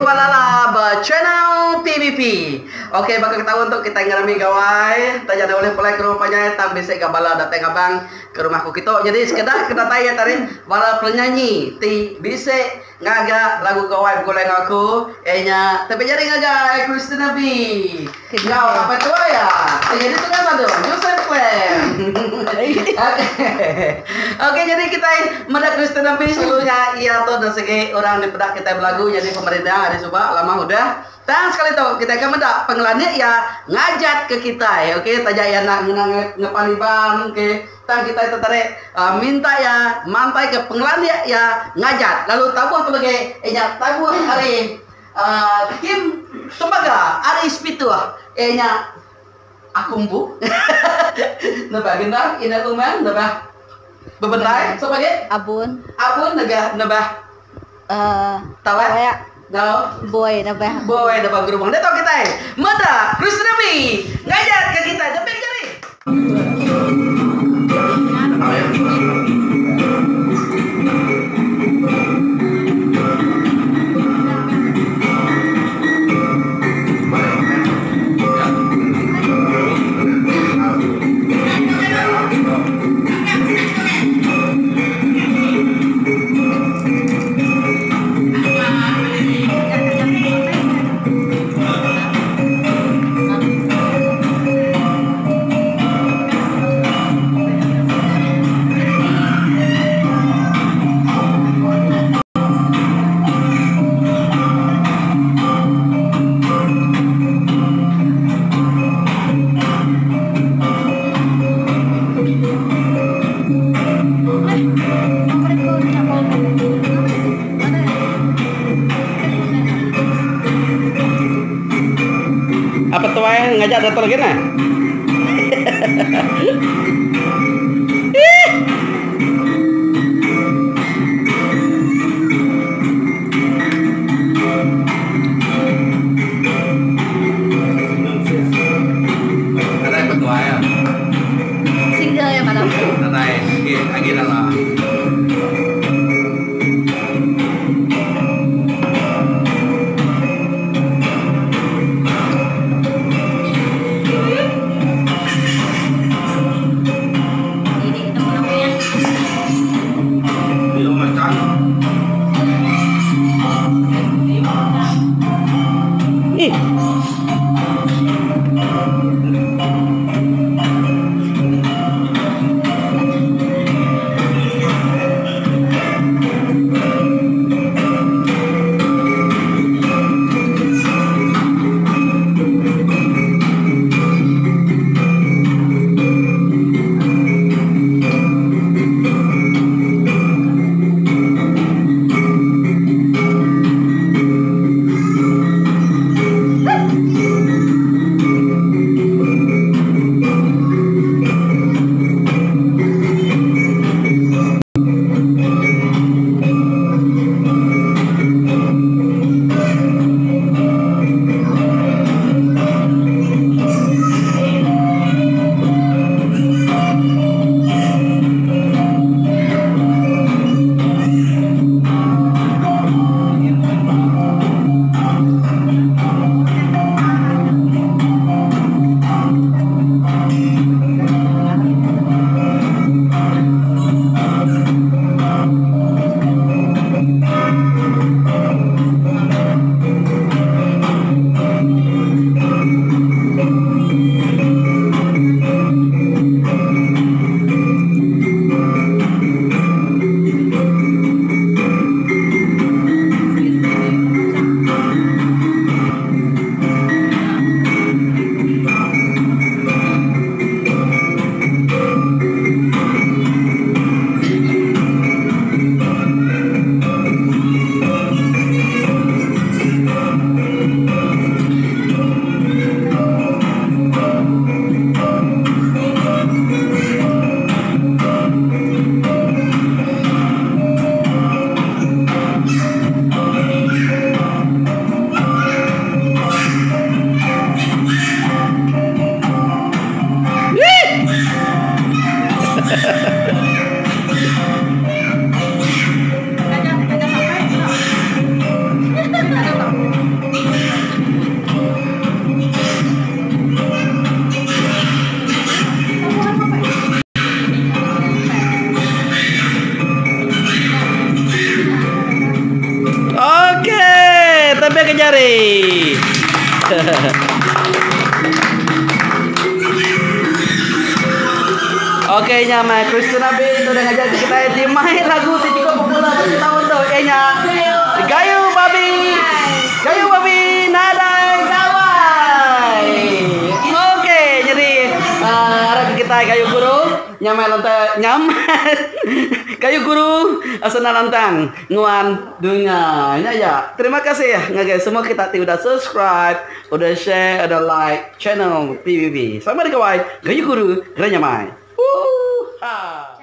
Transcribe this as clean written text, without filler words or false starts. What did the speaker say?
Balala ba channel PBP. Ok baka ke taun tu kitai ngerami gawai taja enda ulih pulai ke rumah panjai tang bisi ga bala datai ngabang ke rumah aku kitu. Nyadi sekeda ke datai iya tadi bala penyanyi ti bisi ngaga lagu gawai begulai enggau aku iya nya Tepi Jari ngagai Christina B enggau apai tuai iya ti nyadi tukang sadung Joseph Clem. Ok ok nyadi kitai meda Christina B selalu nya iya tu enda sigi orang dipeda kitai belagu nyadi pemerindang ari suba lama udah. Tang sekali tu kitai akan meda pengelandik iya ngajat ke kitai ok taja iya enda ngena ngepan iban ok. Tang kitai tetarik minta iya mantaika pengelandik iya ngajat lalu tabuh tu lagi iya nya tabuh ari tim Tembaga ari Sepituh iya nya Aku Empu nebah gendang Ina Umang nebah Bebendai sapa agi? Abun. Abun negah nebah Tawak enggau Boi nebah. Boi nebah gerubung. Diatu kitai meda Christina B ngajat ke kitai depik jari. Apa tuai ngajak datuk lagi nah. Nadai petuai ah. Single ya malam. Nadai agi agi dalam. Lebih ke jari. Okey nya mai Christina B tu dah ngajar kita ti mai lagu ti cukup popular ba taun tu iya nya Gayu Babi Gayu Babi Nadai Gawai. Okey jadi uh, arap kita gayu guru nyamai lantai nyamai gayu guru senang lantang nguan dunya. Nya ya. Terima kasih ngagai semua kita ti udah subscribe, udah share, udah like channel PBB. Sama degawai gayu guru gerai nyamai. Ooh-ha.